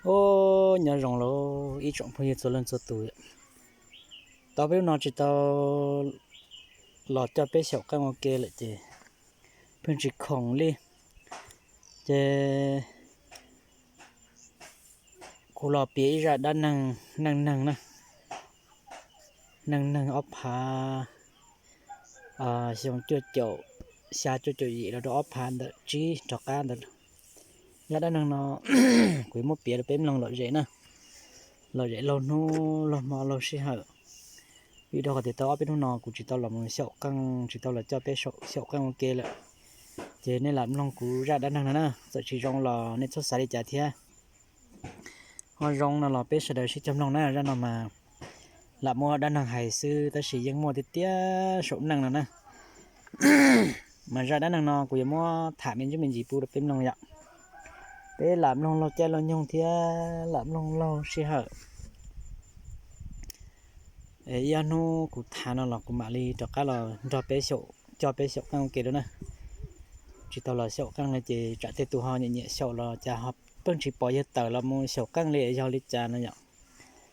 Ub, nyob zoo lauj ib tsoom phooj ywg txhua leej txhua tus. Tau peb hnub no tsis tau los coj peb xyaum qeej ua ke lawm ces pheej tsis khoom li. Ces kuv los piav ib zaj dab neeg neej neeg na, neej neeg ob phav, xyoo cuaj caum xya cuaj caum yim los rau ob phav ntawm tsib rov qab ntawd. Zaj dab neeg no kuv yuav muab piav rau peb mloog lom zem na, lom zem laug hnub laug hmo laug sij hawm. Vim rau qhov tias tau ob peb hnub no kuv tsis tau los mus xyaum qeej, tsis tau los coj peb xyaum qeej ua ke lawm, ces nej lam mloog kuv zaj dab neeg no na. Txawm tsis zoo los nej txhob xav li cas thiab. Ho zoo no los peb sawv daws sib cog mloog na. Zaj no mas lam muab dab neeg hais xwb tab sis yeej muaj tiag tiag saum neej no na. Mas zaj dab neeg no kuv yuav muab tham me ntsis me ntsis pub rau peb mloog yom. Peb lam mloog laug caij laug nyoog thiab lam mloog laug sij hawm. Ib ob hnub kuv tham no los kuv mam li rov qab los nrog peb xyaum, coj peb xyaum qeej ua ke rau na. Tsis tau los xyaum qeej li ces tsam tej tus ho nyiam nyiam xyaum los cas ho pheej tsis pom yawg tawm los mus xyaum qeej li yog li cas no yom.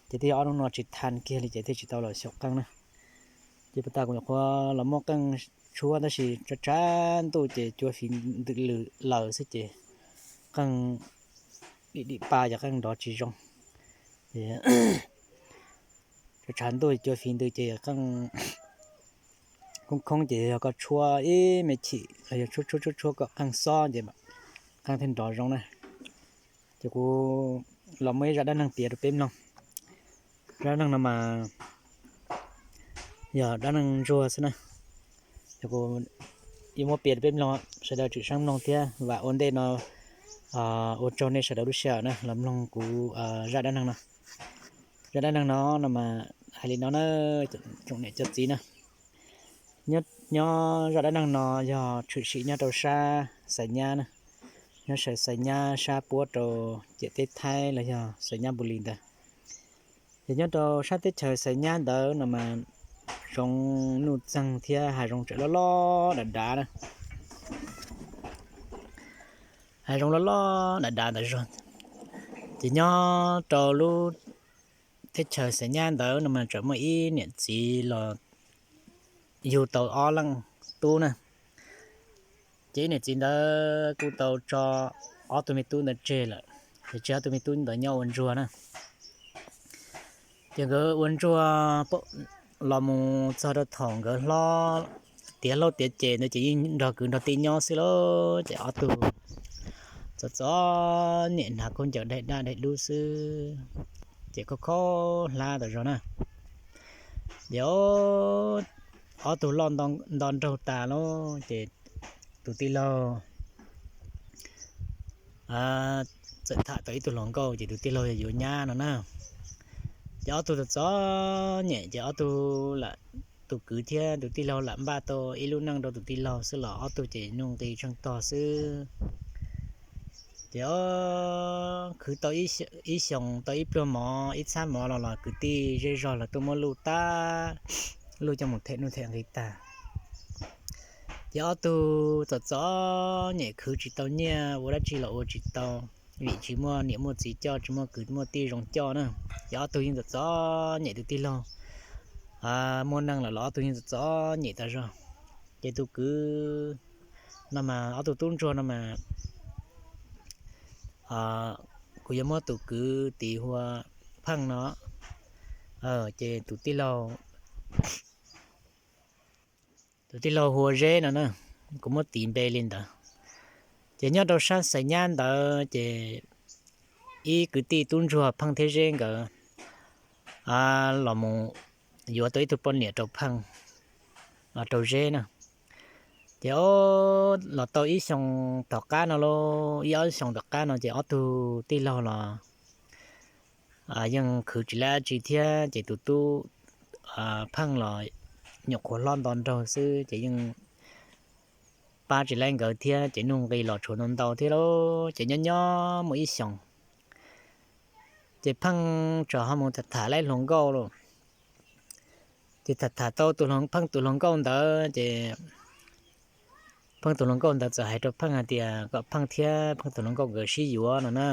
Ces twb yog ob hnub no tsis tham kiag li ces thiaj tsis tau los xyaum qeej na. Ces puag ta kuv nyuam qhuav los muab qeej tshuab tab sis tshav tshav ntuj ces cua fiv ntws lawm xwb ces qeej dim dim pa ces qeej nrov tsis zoo. Ces tshav tshav ntuj cua fiv ntws ces qeej khoob khoob ces yog koj tshuab ib me chim los yog tshuab tshuab tshuab tshuab kom qeej xob ces qeej thiaj nrov zoo na. Ces kuv los muab ib zaj dab neeg piav rau peb mloog. Zaj dab neeg no mas yog dab neeg ntsuag xwb na. Ces kuv yuav muab piav rau peb mloog, sawv daws tseem saib mloog thiab vam ua ntej no ua tsaug nej sawv daws lub sij hawm na los mloog kuv zaj dab neeg no. Zaj dab neeg no no mas hais li no na, tsoom niam cov txiv na. Nyob zaj dab neeg no yog tshwm sim nyob rau sab Xais Nyab na, nyob sab Xais Nyab sab puab rau ciam teb Thaib los yog Xais Nyab Npus Lis ntawd. Ces nyob rau sab teb chaws Xais Nyab ntawd no mas zoov nuj txeeg thiab hav zoov tseem loj loj dav dav na. Hav zoov loj loj dav dav ntawd zog. Ces nyob rau lub teb chaws Xais Nyab ntawd no mas tseem muaj ib niam txiv los yug tau ob leej tub na. Ces ib niam txiv ntawd kuj tau tso ob tug me tub ntawd tseg lawm, ces tseg ob tug me tub ntawd nyob ua ntsuag na. Ces nkawd ua ntsuag los mus txog rau thaum nkawd hlob, tiav hlob tiav ces ntawd ces yeej nrog kwv nrog tij nyob xwb lauj. Ces ob tug txom txom nyem hnav khaub ncaws daim daj daim dub xwb, ces khaub khaub hlab tas zog na. Ces ob tug loj nto nraug tas lauj, ces tus tij laug txawm tham tau ib tug hluas nkauj, ces tus tij laug yog yuav nyab no na. Ces ob tug txom txom nyem ces ob tug lam, tus kwv thiab tus tij laug lam npaj tau ib lub neej rau tus tij laug xwb los ob tug ces nuj nqi tsheej tog xwb. Ces khwv tau ib xyoos tau ib pluag mov ib txhab mov los los kwv tij zej zog los tuaj muab luj tag, luj coj mus them nuj them nqi tag. Ces ob tug txom txom nyem khwv tsis tau nyiaj, ua dab tsi los ua tsis tau, vim tsis muaj niam muaj txiv coj, tsis muaj kwv muaj tij zoo coj na. Ces ob tug yeej txom txom nyem tus tij laug, muaj neej lawm los ob tug yeej txom txom nyem tas zog. Ces tus kwv no mas ob tug tub ntsuag no mas kuv yuav muab tus kwv tis hu ua Pheej no, ces tus tij laug, tus tij laug hu ua Zeb no na, kuv muab tis npe li ntawd. Ces nyob rau sab Xais Nyab ntawd ces ib kwv tij tub ntsuag Pheej thiab Zeb nkawd los mus yuav tau ib tug poj niam rau Pheej, rau Zeb na. Ces los tau ib xyoos tom qab no lauj, ib ob xyoos tom qab no ces ob tug tij laug los yeej khwv tsis lab tsi thiab, ces tus tub Pheej los nyuam qhuav hlob nto nraug xwb ces yeej pab tsis lab nkawd thiab, ces nuj nqi los tshuav ntau ntau thiab lauj. Ces nyob nyob muaj ib xyoos ces Pheej tseem ho mus tham tham lab hluas nkauj lauj. Ces tham tham tau tus Pheej tus hluas nkauj ntawd ces Pheej tus hluas nkauj ntawd txawm hais rau Pheej hais tias kom Pheej thiab Pheej tus hluas nkauj nkawd sib yuav no na.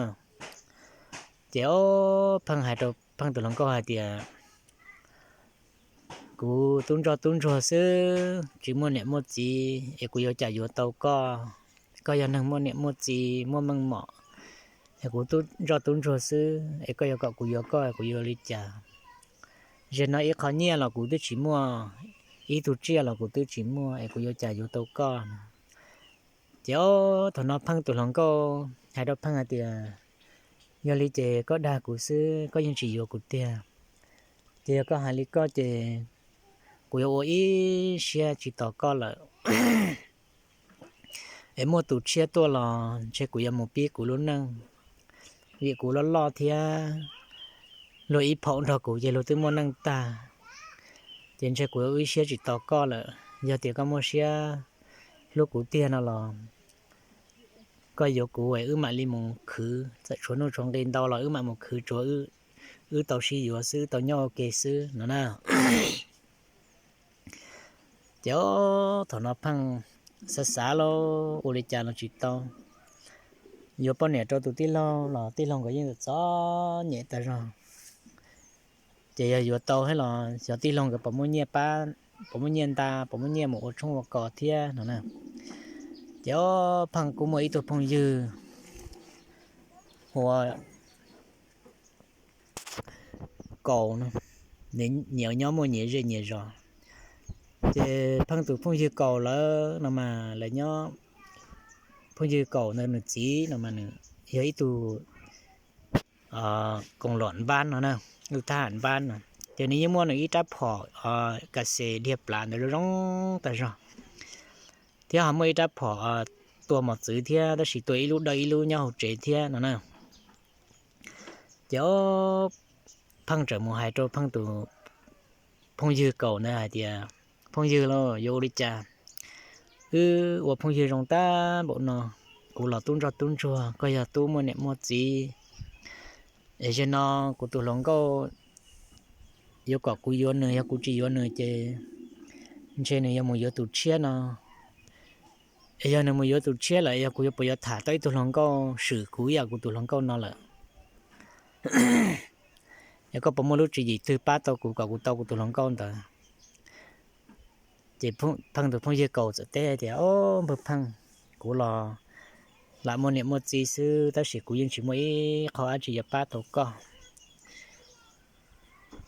Ces ob Pheej hais rau Pheej tus hluas nkauj hais tias, kuv tub ntsoj tub ntsuag xwb, tsis muaj niam muaj txiv es kuv yuav cas yuav tau koj. Koj yog neeg muaj niam muaj txiv muaj meej mom, es kuv tub ntsoj tub ntsuag xwb es koj yuav kom kuv yuav koj es kuv yuav li cas? Zaum no ib qho nyiaj los kuv twb tsis muaj, ib tug tsiaj los kuv twb tsis muaj es kuv yuav cas yuav tau koj no. Ces ob thaum no Pheej tus hluas nkauj hais rau Pheej hais tias, yog li ces koj dag kuv xwb, koj yeej tsis yuav kuv tiag. Ces yog koj hais li koj ces kuv yuav ua ib siab tsis tos koj lawm. Es muaj tus tshiab tuaj los ntshe kuv yuav mus pib kuv lub neej, vim kuv loj loj thiab, luag ib phaum nrog kuv ces luag twb muaj neej tag. Ces ntshe kuv ua ib siab tsis tos koj lawm. Yog tias koj muaj siab hlub kuv tiag no los koj yuav kuv es wb mam li mus khwv, txawm tshuav nuj tshuav nqi ntau los wb mam mus khwv, tsuav wb tau sib yuav xwb, tau nyob ua ke xwb no na. Ces thaum no Pheej xav xav lauj, ua li cas los tsis tau, yuav poj niam rau tus tij laug los tij laug nkawd yeej txom nyem tag zog. Ces yog yuav tau thiab los xyov tij laug nkawd puas muaj nyiaj pab, puas muaj nyiaj nta, puas muaj nyiaj mus ua tshoob ua kos thiab no na. Ces Pheej kuj muaj ib tug phooj ywg hu ua Kaus no, nyias nyob muaj nyias zej nyias zos. Ces Pheej tus phooj ywg Kaus lawv no mas lawv nyob, phooj ywg Kaus ntawd nws txiv no mas nws yog ib tug koos luam npab no na, ib tug thab ham npab no. Ces nws yeej muaj nws ib rab phom kas xes dhia plav ntawd zoo zoo tag zog, thiab ho muaj ib rab phom tua mos txwv thiab, tab sis tua ib lub dawb ib lub nyob hauv tsev thiab no na. Ces Pheej txawm mus hais rau Pheej tus phooj ywg Kaus ntawd hais tias, phooj ywg lauj, yuav ua li cas? Wb ua phooj ywg zoo tag npaum no, kuv los tub ntsoj tub ntsuag, koj yog tub muaj niam muaj txiv. Es zaum no kuv tus hluas nkauj yuav kom kuv yuav nws, yog kuv tsis yuav nws ces ntshe nws yuav mus yuav tus tshiab no. Es yog nws mus yuav tus tshiab lawm, yog kuv yuav puas yuav tham tau ib tug hluas nkauj swm kuv ib yam kuv tus hluas nkauj no lawm? Yog koj puas muaj lub tswv yim twg pab tau kuv kom kuv tau kuv tus hluas nkauj ntawd? Ces Pheej tus phooj ywg Kaus txawm teb tias, o, npawg Pheej, kuv los lam muaj niam muaj txiv xwb, tab sis kuv yeej tsis muaj ib qho dab tsi yuav pab tau koj.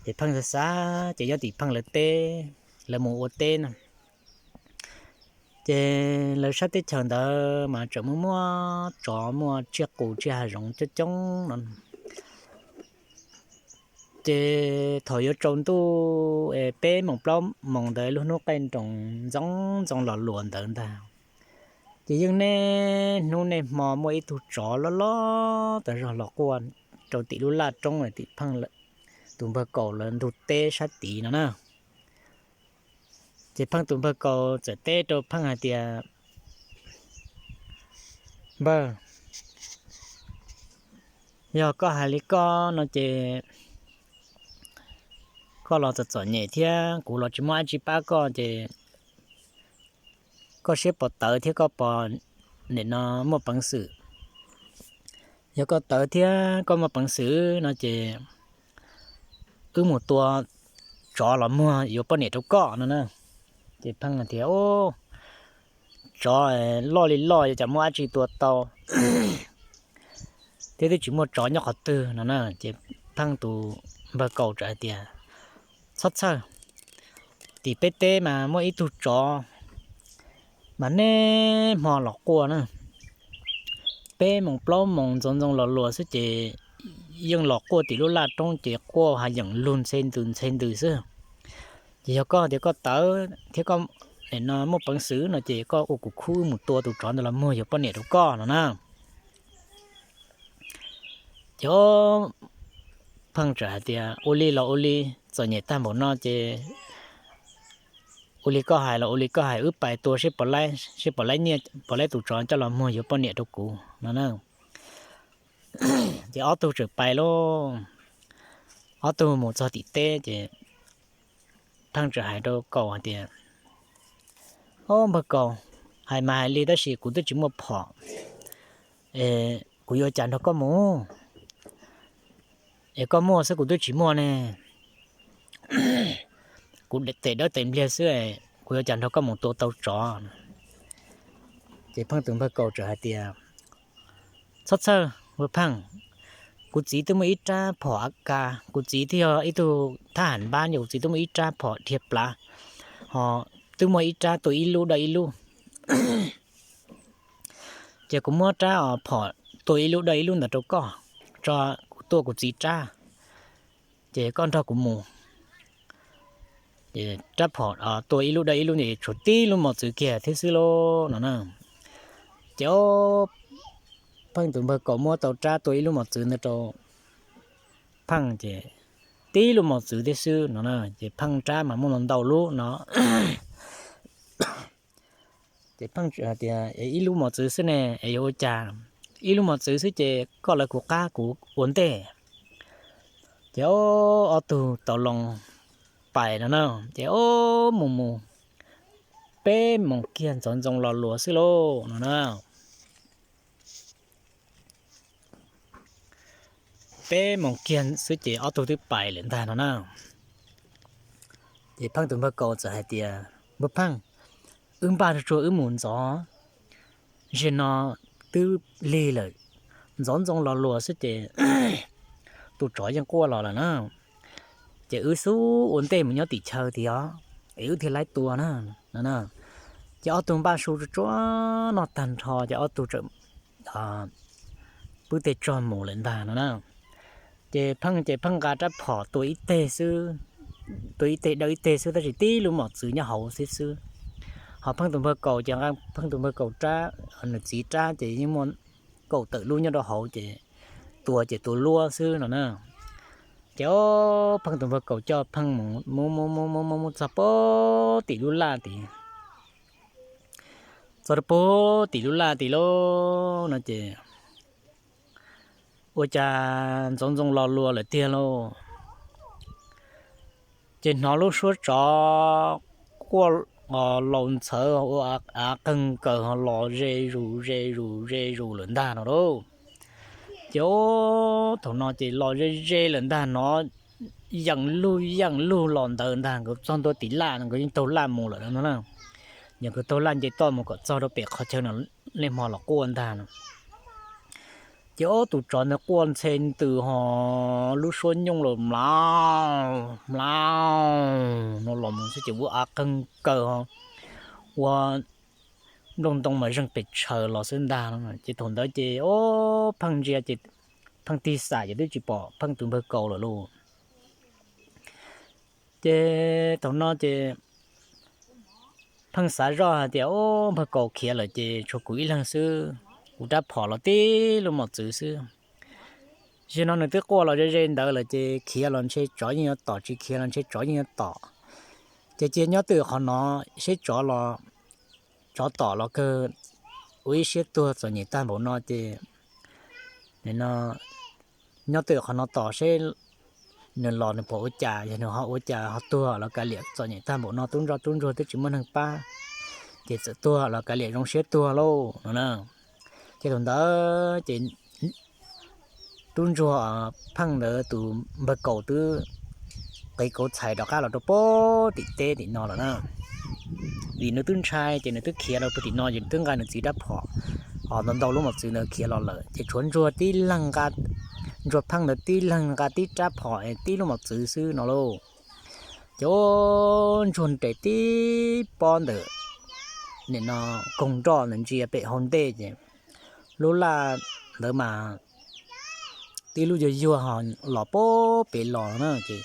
Ces Pheej xav xav ces nyob tim Pheej lawv teb, lawv mus ua teb no. Ces lawv sab teb chaws ntawd mas tseem muaj muaj tsov muaj tsiaj qus tsiaj hav zoov coob coob no. Ces thaum yuav tsaus ntuj peb moos plaub moos ntawd lub hnub qaij nroos ntxoov ntxoo los luas ntawd ntag, ces yeej niaj hnub niaj hmo muaj ib tug tsov loj loj tas zog los quaj rau tim lub laj roob tim Pheej tus npawg Kaus lawv ntug teb sab tid no na. Ces Pheej tus npawg Kaus txawm teb rau Pheej hais tias, npawg, yog koj hais li koj no ces koj los txom txom nyem thiab kuv los tsis muaj dab tsi pab koj ces koj siab puas tawv thiab koj puas nim no muaj peev xwm? Yog koj tawv thiab koj muaj peev xwm no ces wb mus tua tsov los muag yuav poj niam rau koj no na. Ces Pheej tias, tsov loj li loj yuav cas muaj dab tsi tua tau, thiab twb tsis muaj tsov nyob qhov twg no na. Ces Pheej tus npawg Kaus txawm hais tias, txhob txhawj, tim peb teb mas muaj ib tug tsov mas niaj hmo los quaj na. Peb moos plaub moos ntxoov ntxoo los luas xwb ces yeej los quaj tim lub laj roob ces quaj hav yeem lug ntxhe ntws ntxhe ntws xwb. Ces yog koj tias koj tawv thiab koj nim no muaj peev xwm no ces koj ua kuv khub wb mus tua tus tsov ntawd los muag yuav poj niam rau koj no na. Ces Pheej txawm hais tias, ua li los ua li, txom nyem tag npaum no ces ua li koj hais los ua li koj hais, wb pais tua seb puas laib, seb puas laib nyiaj, puas laib tus tsov coj los muag yuav poj niam rau kuv no na. Ces ob tug txawm pais lauj. Ob tug mus txog tim teb ces Pheej txawm hais rau Kaus hais tias, o, npawg Kaus, Hais mas hais li tab sis kuv twb tsis muaj phom, kuv yuav cas nrog koj mus? Es koj muaj xwb kuv twb tsis muaj ne. Kuv tes dawb tes npliag xwb, kuv yuav cas nrog koj mus tua tau tsov? Ces pheej tus npawg Kaus txawm hais tias, txhob txhawj, npawg Pheej, kuv txiv twb muaj ib rab phom AK, kuv txiv twb yog ib tug thab ham npab, kuv txiv twb muaj ib rab phom dhia plav, ho twb muaj ib rab tua ib lub dawj ib lub. Ces kuv muab rab phom tua ib lub dawj ib lub ntawd rau koj, tso kuv tua kuv txiv rab, ces koj nrog kuv mus. Rab phom tua ib lub dawj ib lub ces tshuav tib lub mos txwv kiag thiab xwb lauj no na. Ces pheej tus npawg Kaus muab tau rab tua ib lub mos txwv ntawd rau pheej ces tib lub mos txwv thiab xwb no na. Ces pheej rab mas muaj ntau lub no. Ces pheej hais tias, ib lub mos txwv xwb ne es yuav ua cas? Ib lub mos txwv xwb ces koj lawv kuv qab kuv ua ntej. Ces ob tug tau loo pais no na. Ces ob mus mus peb moos kiag ntxoov ntxoo los luas xwb lauj no na. Peb moos kiag xwb ces ob tug twb pais lawm ntag no na. Ces pheej tus npawg Kaus txawm hais tias, npawg Pheej, wb npaj tsuag tsuag wb mus ntxov, zaum no twb lig lawm, ntxoov ntxoo los luas xwb ces tus tsov yeej quaj los lawm na. Ces wb xub ua ntej mus nyob tim chaw tiag es wb thiaj laib tua na. Ces ob tug npaj su tsuag tsuag noj tag nrho ces ob tug txawm pub tej tsog mus lawm ntag no na. Ces pheej ces pheej nqa rab phom tua ib teg xwb, tua ib teg dawj ib teg xwb tab sis tib lub mos txwv nyob hauv xwb xwb. Ho pheej tus npawg Kaus ces pheej tus npawg Kaus rab, nws txiv rab ces yeej muaj kaum tawm lub nyob rau hauv ces tua ces tua luab xwb no na. Ces pheej tus npawg Kaus coj pheej mus mus mus mus mus mus txog pem tim lub laj tid, txog rau pem tim lub laj tid lauj no ces ua cas ntxoov ntxoo los luas lawm tiag lauj. Ces hnov lub suab tsov quaj laus ntxhawv ua av qeeg kaws ho los ze zus ze zus ze zus lawm ntag no lauj. Ces thaum no ces los ze ze lawm ntag no, yeej lug yeej lug los ntawd ntag, nkawd txog ntua tim laj no nkawd yeej taug laj mus lawm no na. Yog nkawd taug laj nce toj mus kom txog rau pem qhov chaw no, nej hmo los quaj ntag no. Ces ob tus tsov ntawd quaj ntxhe ntws ho lub suab nyooj los mlaus mlaus no los mus xwb ces ua av qeeg kaws ho ua nplooj ntoo mas zeeg pes tshaws los xwb ntag no. Ces thaum ntawd ces ob pheej ntsia ces pheej tig xam ces twb tsis pom pheej tus npawg Kaus lawm lauj. Ces thaum no ces pheej xav zoj hais tias, Ob, npawg Kaus khiav lawm ces tshuav kuv ib leeg xwb, kuv rab phom los tib lub mos txwv xwb. Zaum no nws twb quaj los ze ze ntawd lawm ces khiav los ntshe tsov yeej yuav tom, tsis khiav los ntshe tsov yeej yuav tom. Ces cia nyob twj ywm qhov no, seb tsov los, tsov tom los kawg ua ib siab tuag txom nyem tag npaum no ces no nyob twj ywm qhov no tos seb nws los nws puas ua cas, yog nws ho ua cas ho tuag los kav liam, txom nyem tag npaum no tub ntsoj tub ntsuag twb tsis muaj neeg pab, ces txawm tuag los kav liam zoo siab tuag lauj no na. Ces thaum ntawd ces tub ntsuag Pheej ntawd tus npawg Kaus twb qiv kauv txhais rov qab los rau pem tim teb tim no lawm na. Vim nws twb ntshai ces nws twb khiav los pem tim no ces nws twb nqa nws txiv rab phom ntau ntau lub mos txwv ntawd khiav los lawm ces tshuav ntsuag tib leeg nqa, ntsuag Pheej ntawd tib leeg nqa tib rab phom tib lub mos txwv xwb no lauj. Ces ntsuag nres tib pob ntawm nim no koog nroj ntawd ntsia pem hauv ntej ces lub laj ntawd mas tib lub yuag yuag ho los pem pem los na ces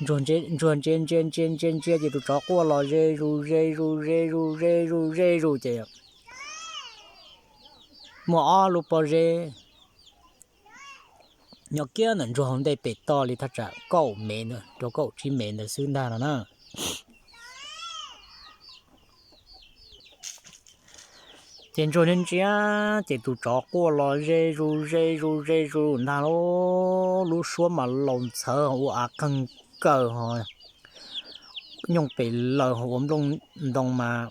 ntsuag ntsia ntsia ntsia ntsia ntsia ces tus tsov quaj los ze zus ze zus ze zus ze zus ze zus ces muaj ob lub pob zeb nyob kiag ntawm ntsuag hauv ntej pem toj li thaj tsam kaum mev ntawd rau kaum tsib mev ntawd xwb ntag no na. Ces ntsuag ntsia ntsia ces tus tsov quaj los ze zus ze zus ze zus ntag lauj, lub suab mas laus ntxhawv ua av qeeg kaws ho nyooj pes lawg ho ua nplooj ntoo mas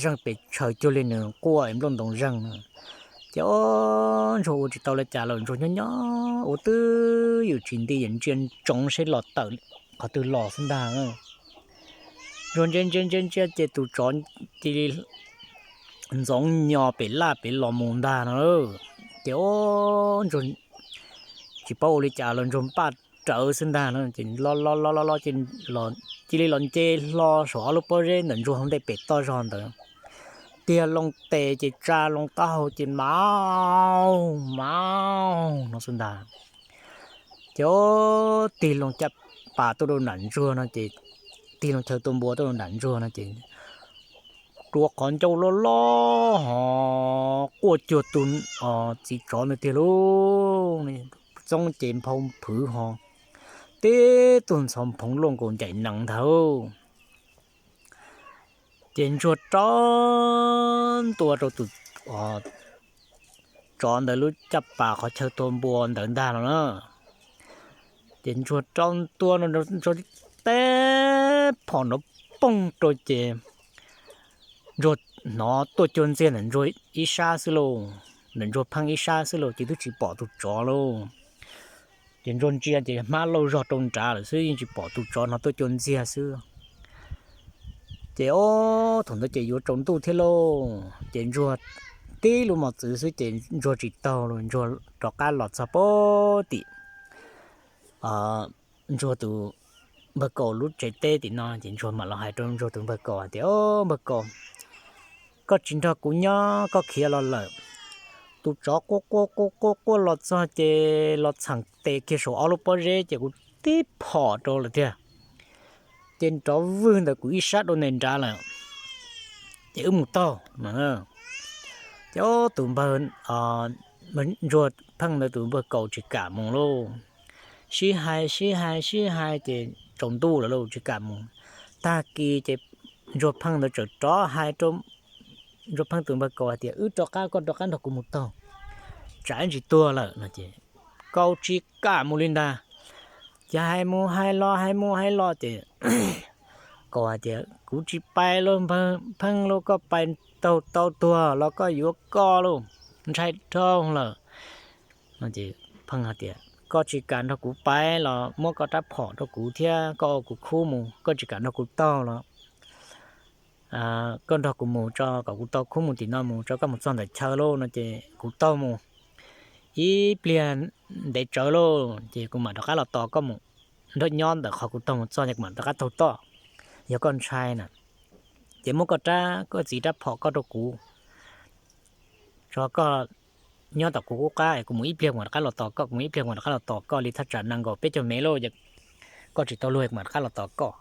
zeeg pes tshaws cuag li nws quaj nplooj ntoos zeeg. Ces ob ntsuag ua tsis tau li cas los ntsuag nyob nyob ua twb ywm tsis nti, ntsia ntsoov seb los tawm qhov twg los xwb ntag. Ntsuag ntsia ntsia ntsia ntsia ces tus tsov cia li ntxoov nyo pem laj pem los mus ntag no. Ces ob ntsuag tsis paub ua li cas los ntsuag npaj rawv xwb ntag no. Ces los los los los los ces cia li los nce hlo saum ob lub pob zeb ntawm ntsuag hauv ntej pem toj zog ntawd, tiag loo tes ces tsa loo taub hau ces maub maub no xwb ntag. Ces ob tig loo caj pas tuaj rau nram ntsuag no ces, tig loo chaw tua npua tuaj rau nram ntsuag no ces, rua qhov ncauj loj loj ho quaj cuag tus txiv tsov ntawd tiag lauj. Txob ces nphau nphwv ho tib tug ntxhov nphoov luaj nkaus ncaim nees ntag. Ces ntsuag rau ntua rau tus tsov ntawd lub caj pas qhov chaw tua npua ntawd ntag no na. Ces ntsuag rau ntua no ntsuag tib phom nrov poog rau ces ntsuag hnov tuaj cuag ntxiag ntawm ntsuag ib sab xwb lauj, ntawm ntsuag pheej ib sab xwb lauj, ces twb tsis pom tus tsov lauj. Ces ntsuag ntsia ces hmab lauj zog rau nrad lawm xwb, yeej tsis pom tus tsov, hnov tuaj cuag ntxiag xwb. Ces ob thaum ntawd ces yuav tsaus ntuj thiab lauj, ces ntsuag tib lub mos txwv xwb ces ntsuag tsis taug lauj, ntsuag rov qab los txog pem tim ntsuag tus npawg Kaus lub tsev teb tim no ces ntsuag mam los hais rau ntsuag tus npawg Kaus hais tias, Au, npawg Kaus, koj tsis nrog kuv nyob koj khiav los lawm. Tus tsov quaj quaj quaj quaj quaj los txog ces los txheem tes kiag saum ob lub pob zeb ces kuv tib phom rau lawm tiag, ces nrov vwg ntawm kuv ib sab dua ntawm nrad lawm, ces wb mus taug no. Ces tus npawg ntsuag pheej ntawd tus npawg Kaus tsis kam mus lauj, sib hais sib hais sib hais ces tsaus ntuj lawm lauj tsis kam mus. Tag kis ces ntsuag pheej ntawd txawm rov hais rau ntsuag pheej tus npawg Kaus hais tias, Wb rov qab, koj rov qab nrog kuv mus taug, tsam ib ntsis tuag lawm no ces Kaus tsis kam mus li ntag. Ces hais mus hais los hais mus hais los ces Kaus hais tias, Kuv tsis pais lauj npawg Pheej lauj, koj pais taug tau tuag los koj yuav koj lauj, ntshai dhau lawm. Pheej hais tias, Koj tsis kam nrog kuv pais los muab koj rab phom rau kuv thiab koj ua kuv khub mus, koj tsis kam nrog kuv taug los koj nrog kuv mus tso kom kuv tau khub mus tim no mus tso, koj mus txog ntawm chaw lauj no ces kuv taug mus ib pliag ntev tsawv lauj ces kuv mam rov qab los tos koj mus. Nrog nyob ntawm qhov kuv taug mus txog ces kuv mam rov qab taug toj, yog koj ntshai na. Ces muab koj rab, koj txiv rab phom koj rau kuv, tso koj nyob tom kuv qub qab, kuv mus ib pliag kuv mam rov qab los tos koj, kuv mus ib pliag kuv mam rov qab los tos koj li thaj tsam nees nkaum peb caug mev lauj, koj tsis tau luag kuv mam rov qab los tos koj.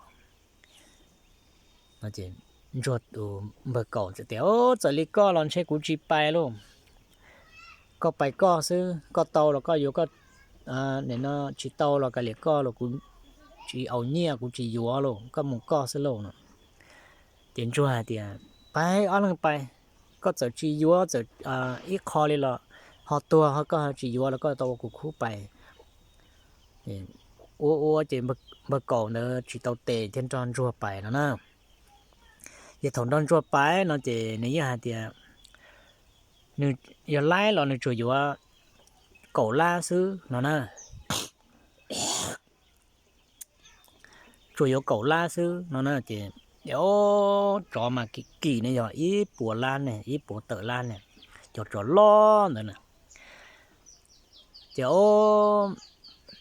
Ntsuag tus npawg Kaus txawm tias, Txawm li koj los ntshe kuv tsis pais lauj. Koj pais koj xwb, koj tau los koj yuav koj, no tsis tau los kav liam koj los kuv tsis au nyiaj kuv tsis yuav lauj, koj mus koj xwb lauj no. Ces ntsuag hais tias, Pais ob leeg pais, koj txawm tsis yuav txawm ib qho li los ho tuag ho koj tsis yuav los koj tau ua kuv khub pais. Ua ua ces npawg Kaus ntawd tsis tau tes thiab nrog ntsuag pais no na. Ces thaum nrog ntsuag pais no ces nws yeej hais tias nws yog laib los nws tsuas yuav kaum lab xwb no na. Tsuas yuav kaum lab xwb no na. Ces ob tsov mas kim kim ne yog ib puas lab ne, ib puas tawm lab ne, cov tsov loj ntawd na. Ces ob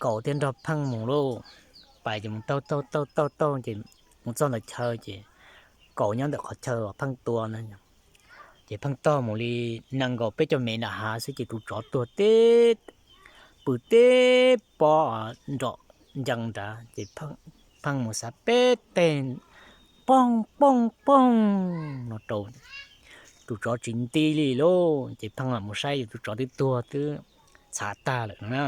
Kaus thiaj nrog Pheej mus lauj, pais ces mus taug taug taug taug taug ces mus txog ntawm chaw ces Kaus nyob ntawm qhov chaw uas Pheej tua na. Ces Pheej taug mus li nees nkaum peb caug mev nram hav xwb ces tus tsov tuag teb pw teb pob nrom ncees nrad ces Pheej mus xav peb teg poog poog poog no rau tus tsov tsis nti li lauj. Ces Pheej mam mus saib yus tus tsov twb tuag twb txhav tag lawm no na.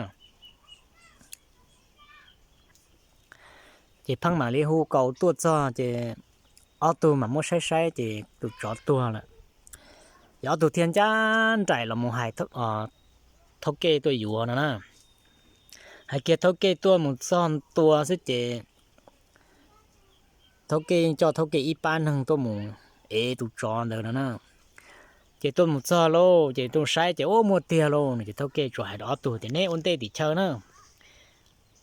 Ces Pheej mam li hu Kaus tuaj txog ces ob tug mam muab saib saib ces tus tsov tuag lawm. Ces ob tug thiaj ncaj nraim los mus hais thaub kej tuaj yuav no na. Hais kiag thaub kej tuaj mus txog ntua xwb ces thaub kej yeej coj thaub kej ib pab neeg tuaj mus ev tus tsov ntawd no na. Ces tuaj mus txog lauj, ces tuaj saib ces ua muaj tiag lauj no. Ces thauj ke tsuas hais rau ob tug tias, neb ua ntej tim chaw na,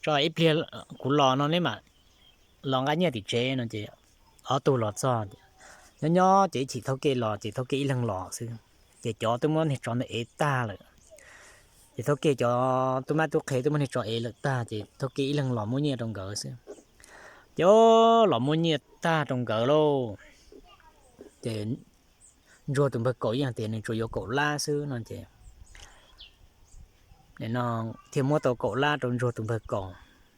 tso ib pliag kuv los no neb mam los nqa nyiaj tim tsev no. Ces ob tug los txog, nyob nyob ces ib chim thauj ke los ces thauj ke ib leeg los xwb. Ces cov twb muab niag tsov ntawd ev tag lawm. Ces thauj ke cov tub mab tub qhe twb muab niag tsov ev lawm tag, ces thauj ke ib leeg los muab nyiaj rau nkawd xwb. Ces los muab nyiaj tag rau nkawd lauj, ces Ntsuag tus npawg Kaus yeej tias nws tsuas yuav kaum lab xwb no ces no thiaj muab tau kaum lab rau Ntsuag tus npawg Kaus.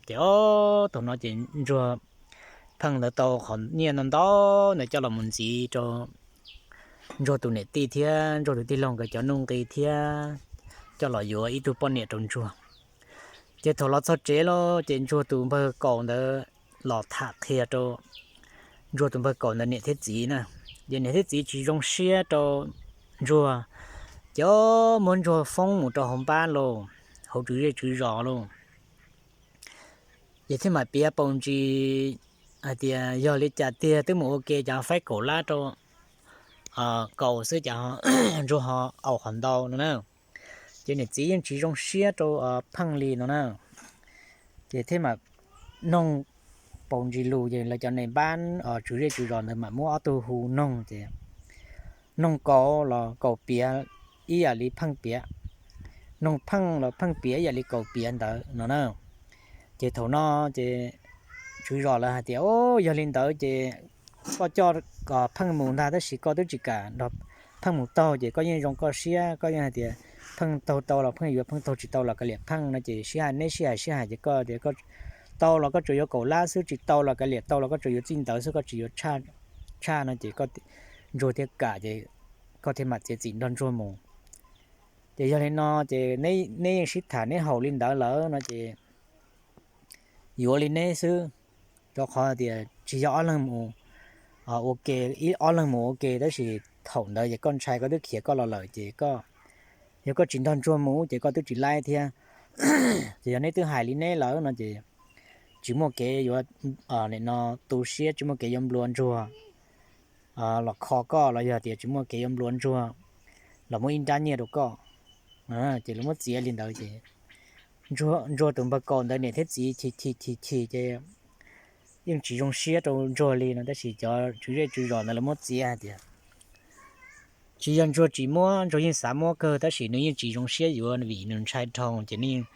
Ces ob thaum no ces Ntsuag pheej ntawd tau qhov nyiaj no ntau ntawd coj los mus ntxiv rau Ntsuag tus niam tij thiab Ntsuag tus tij laug nkawd cov nuj nqi thiab coj los yuav ib tug poj niam rau Ntsuag. Ces thaum los txog tsev lawm ces Ntsuag tus npawg Kaus ntawd los tham qhia rau Ntsuag tus npawg Kaus ntawd niam thiab txiv na. Ces niam thiab txiv tsis zoo siab rau Ntsuag, ces muab Ntsuag foob mus rau hauv npab lauj, hauv tswv zej tswv zos lauj. Ces thiaj mam piav paus ntsis hais tias yog li cas tiag twb mus ua ke cas faib kaum lab rau Kaus xwb cas Ntsuag ho au qhov ntau no na. Ces niam txiv yeej tsis zoo siab rau Pheej li no na. Ces thiaj mam noog paus ntsis lus ces lawv cov neeg npab tswv zej tswv zos ntawd mam muab ob tug hu noog ces noog Kaus los Kaus piav ib yam li Pheej piav, noog Pheej los Pheej piav ib yam li Kaus piav ntawd no na. Ces thaum no ces tswv zos lawv hais tias, o, yog li ntawd ces koj coj Pheej mus ntag tab sis koj twb tsis kam nrog Pheej mus taug ces koj yeej zoo koj siab, koj yeej hais tias Pheej taug tau los Pheej yuav, Pheej taug tsis tau los kav liam Pheej no ces sib hais, neb sib hais sib hais ces koj tias koj tau los koj tsuas yuav kaum lab xwb, tsis tau los kav liam, tau los koj tsuas yuav txij ntawd xwb, koj tsis yuav tshaj no ces koj, Ntsuag thiaj kam ces koj thiaj mam txiav txim nrog Ntsuag mus. Ces yog li no ces neb yeej sib tham neb haum li ntawd lawm no ces yuav li neb xwb, rau qhov tias tsis yog ob leeg mus ua ke, ob leeg mus ua ke tab sis thaum ntawd ces koj ntshai koj twb khiav koj los lawm ces koj, yog koj tsis nrog Ntsuag mus ces koj twb tsis laib thiab. Ces yog neb twb hais li neb lawm no ces tsis muaj kev yuav, nim no tu siab tsis muaj kev yuav nplua Ntsuag los kho koj los yog tias tsis muaj kev yuav nplua Ntsuag los muab ib nrab nyiaj rau koj. Ces lawv muab txiav li ntawd ces Ntsuag tus npawg Kaus ntawd niam thiab txiv chim chim chim chim ces yeej tsis zoo siab rau Ntsuag li no tab sis cov tswv zej tswv zos ntawd lawv muab txiav hais tias tsis yog Ntsuag tsis muab, Ntsuag yeej xav muab kawg tab sis nws yeej tsis zoo siab yuav vim nws ntshai dhau ces nws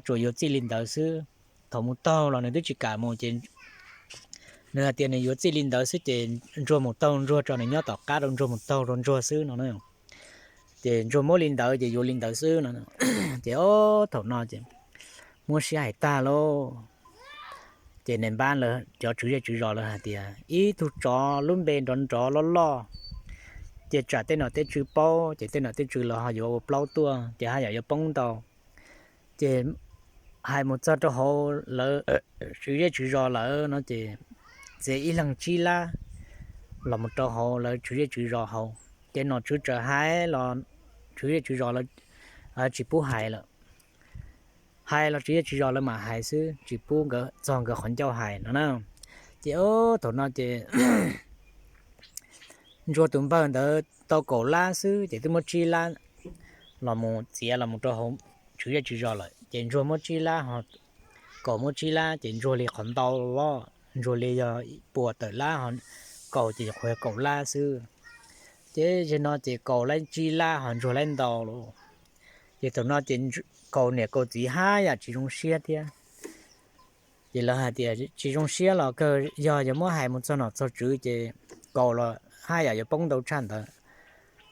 tsuas yuav txij li ntawd xwb. Thaum mus taug los nws twb tsis kam mus ces nws hais tias nws yuav txij li ntawd xwb ces Ntsuag mus taug Ntsuag tso nws nyob tom qab rau Ntsuag mus taug rau Ntsuag xwb no na. Ces Ntsuag muab li ntawd ces yuav li ntawd xwb no. Ces o, thaum no ces muab sib hais tag lauj. Ces neeg npab lawv cov tswv zej tswv zos lawv hais tias ib tug tsov lub npe nrov nrov loj loj, ces tsam tej nom tej tswv paub ces tej nom tej tswv los ho yuav ua plaub tuaj ces haj yam yuav poob ntau. Ces hais mus txog rau hauv lawv tswv zej tswv zos lawm no ces txiav ib leeg tsib lab los mus rau hauv lawv tswv zej tswv zos hauv. Ces nom tswv txawm hais los tswv zej tswv zos lawv tsis pub hais lawm. Hais los tswv zej tswv zos lawv mam hais xwb, tsis pub nkawd txog nkawd qhov ncauj hais no na. Ces o, thaum no ces Ntsuag tus npawg ntawd tau kaum lab xwb ces twb muab tsib lab los mus txiav los mus rau hauv tswv zej tswv zos lawm ces Ntsuag muab tsib lab ho Kaus muab tsib lab ces Ntsuag li qhov ntau los Ntsuag li yog puas tawm lab ho Kaus ces qhuav yog kaum lab xwb. Ces zaum no ces Kaus laib tsib lab ho Ntsuag laib ntau lauj. Ces thaum no ces Kaus niam Kaus txiv haj yam tsis zoo siab thiab. Ces lawv hais tias tsis zoo siab los kawg, yog yuav muab hais mus txog nom txog tswv ces Kaus los haj yam yuav poob ntau tshaj ntawd.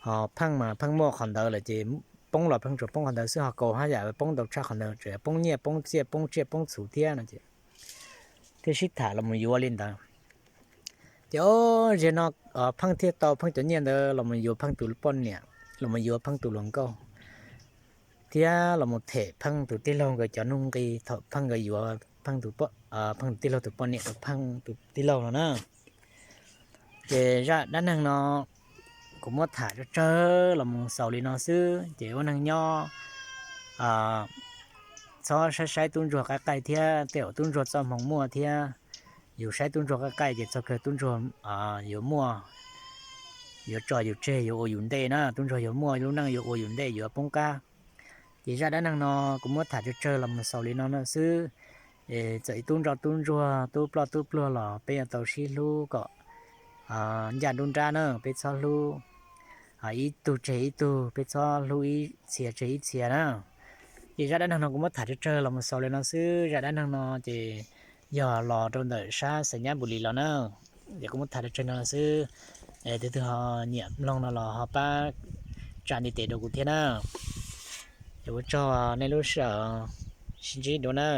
Ho Pheej mas Pheej muaj qhov ntawd lawm ces poob los Pheej tsuas poob qhov ntawd xwb, ho Kaus haj yam poob ntau tshaj qhov ntawd, tseem poob nyiaj poob txiaj poob tsiaj poob txhu thiab no ces thiaj sib tham los mus yuav li ntawd. Ces o, zaum no Pheej thiaj tau Pheej cov nyiaj ntawd los mus yuav Pheej tus poj niam, los mus yuav Pheej tus hluas nkauj, thiab los mus them Pheej tus tij laug nkawd cov nuj nqi thaum Pheej nkawd yuav Pheej tus, Pheej tus tij laug tus poj niam rau Pheej tus tij laug no na. Ces zaj dab neeg no kuv muab tham tsawg tsawg los mus xaus li no xwb ces ua neeg nyob txhob saib saib tub ntsuag qaij qaij thiab, tej zaum tub ntsuag txoj hmoo muaj thiab. Yus saib tub ntsuag qaij qaij ces txog kawg tub ntsuag yuav muaj yuav tso yus tseg yuav ua yus ntej na, tub ntsuag yuav muaj lub neej yuav ua yus ntej yuav poob qab. Ces zaj dab neeg no kuv muab tham tsawg tsawg los mus xaus li no no xwb. Txawm ib tub ntsoj tub ntsuag tub ploj tub pluag los peb yuav tau sib hlub kom ncaj nruab nrab na, peb txhob hlub ib tug tseg ib tug, peb txhob hlub ib txhia tseg ib txhia na. Ces zaj dab neeg no kuv muab tham tsawg tsawg los mus xaus li no xwb. Zaj dab neeg no ces yog los rau ntawm sab Xais Nyab Npus Lis los na. Ces kuv muab tham tsawg tsawg no xwb. Tus twg ho nyiam mloog no los ho pab tsa ntiv tes rau kuv thiab na. Ces ua tsaug nej lub sij hawm, sib ntsib dua na.